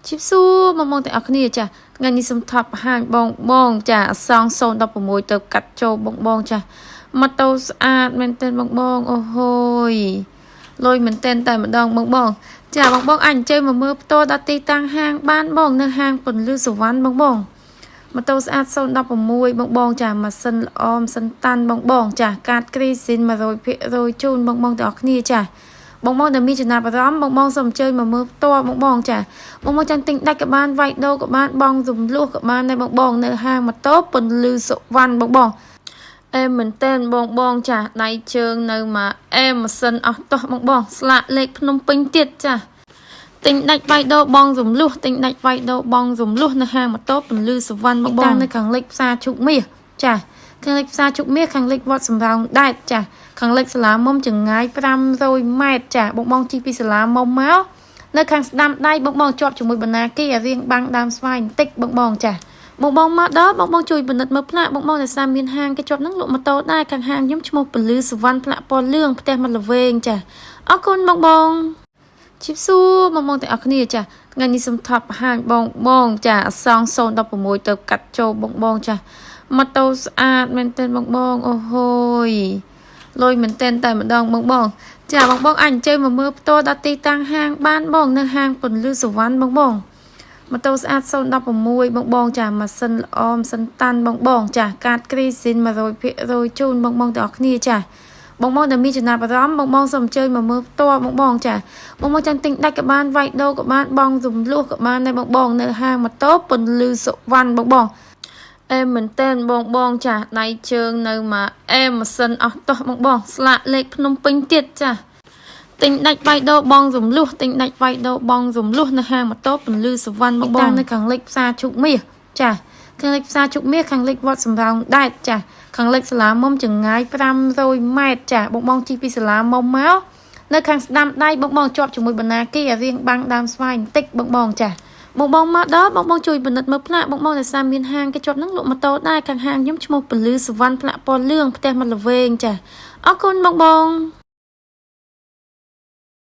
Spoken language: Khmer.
ជីបសួរបងបងទាំងអស់គ្នាចាថ្ងៃនេះសូមថតបង្ហាញបងបងចាអសង016ទៅកាត់ចូលបងបងចាម៉ូតូស្អាតមែនទែនបងបងអូហូយលយមែនទែនតែម្ដងបងបងចាបងបងអាចអញ្ជើញមកមើលផ្ទាល់ដល់ទីតាំងហាងបានបងនៅហាងពន្លឺសវណ្ណបងបងម៉ូតូស្អាត016បងបងចាម៉ាស៊ីនល្អម៉ាស៊ីនតាន់បងបងចាកាតគ្រីស៊ីន100%ជូនបងបងទាំងអស់គ្នាចាបងបងដែលមានចំណាប់អារម្មណ៍បងបងសូមអញ្ជើញមកមើលផ្ទាល់បងបងចាបងបងចង់ទិញដាច់ក៏បានវាយដូរក៏បានបងរំលោះក៏បានដែរបងបងនៅហាងម៉ូតូពន្លឺសុវណ្ណបងបងអេមែនតែនបងបងចាដៃជើងនៅមកអេម៉ាស៊ីនអស់តោះបងបងស្លាកលេខភ្នំពេញទៀតចាទិញដាច់វាយដូរបងរំលោះទិញដាច់វាយដូរបងរំលោះនៅហាងម៉ូតូពន្លឺសុវណ្ណបងបងនៅខាងលិចផ្សារឈូកមាសចាខាងលិចផ្សារឈូកមាសខាងលិចវត្តសំរោងដែតចាខាងលិចសាលាមុំចម្ងាយ500ម៉ែត្រចាបងបងជិះពីសាលាមុំមកនៅខាងស្ដាំដៃបងបងជាប់ជាមួយបណ្ណាគេអារៀងបាំងដើមស្វាយបន្តិចបងបងចាបងបងមកដល់បងបងជួយពិនិត្យមើលផ្លាកបងបងដែលសារមានហាងគេជាប់នឹងលក់ម៉ូតូដែរខាងហាងខ្ញុំឈ្មោះពលឺសវណ្ណផ្លាកពណ៌លឿងផ្ទះមាត់ល្វែងចាអរគុណបងបង ជីបសួរបងបងទាំងអស់គ្នាចាថ្ងៃនេះសូមថតបង្ហាញបងបងចាអសង016ទៅកាត់ចូលបងបងចាម៉ូតូស្អាតមែនទែនបងបងអូហូយលយមែនទែនតែម្ដងបងបងចាបងបងអាចអញ្ជើញមកមើលផ្ទាល់ដល់ទីតាំងហាងបានបងនៅហាងពន្លឺសវណ្ណបងបងម៉ូតូស្អាត016បងបងចាម៉ាស៊ីនល្អម៉ាស៊ីនតាន់បងបងចាកាតគ្រីស៊ីន100%ជូនបងបងទាំងអស់គ្នាចាបងបងដែលមានចំណាប់អារម្មណ៍បងបងសូមអញ្ជើញមកមើលផ្ទាល់បងបងចាបងបងចង់ទិញដាច់ក៏បានវាយដូរក៏បានបងរំលោះក៏បានដែរបងបងនៅហាងម៉ូតូពន្លឺសុវណ្ណបងបងអេមែនតែនបងបងចាដៃជើងនៅមកអេម៉ាស៊ីនអស់តោះបងបងស្លាកលេខភ្នំពេញទៀតចាទិញដាច់វាយដូរបងរំលោះទិញដាច់វាយដូរបងរំលោះនៅហាងម៉ូតូពន្លឺសវណ្ណបងបងនៅខាងលិចផ្សារឈូកមាសចាខាងលិចផ្សារឈូកមាសខាងលិចវត្តសំរោងដែតចាខាងលិចសាលាមុំចម្ងាយ500ម៉ែត្រចាបងបងជិះពីសាលាមុំមកនៅខាងស្ដាំដៃបងបងជាប់ជាមួយបណ្ណាគេអារៀងបាំងដើមស្វាយបន្តិចបងបងចាបងបងមកដល់បងបងជួយពិនិត្យមើលផ្លាកបងបងដែលសារមានហាងគេជាប់នឹងលក់ម៉ូតូដែរខាងហាងខ្ញុំឈ្មោះពលឺសវណ្ណផ្លាកពណ៌លឿងផ្ទះមាត់ល្វែងចាអរគុណបងបង។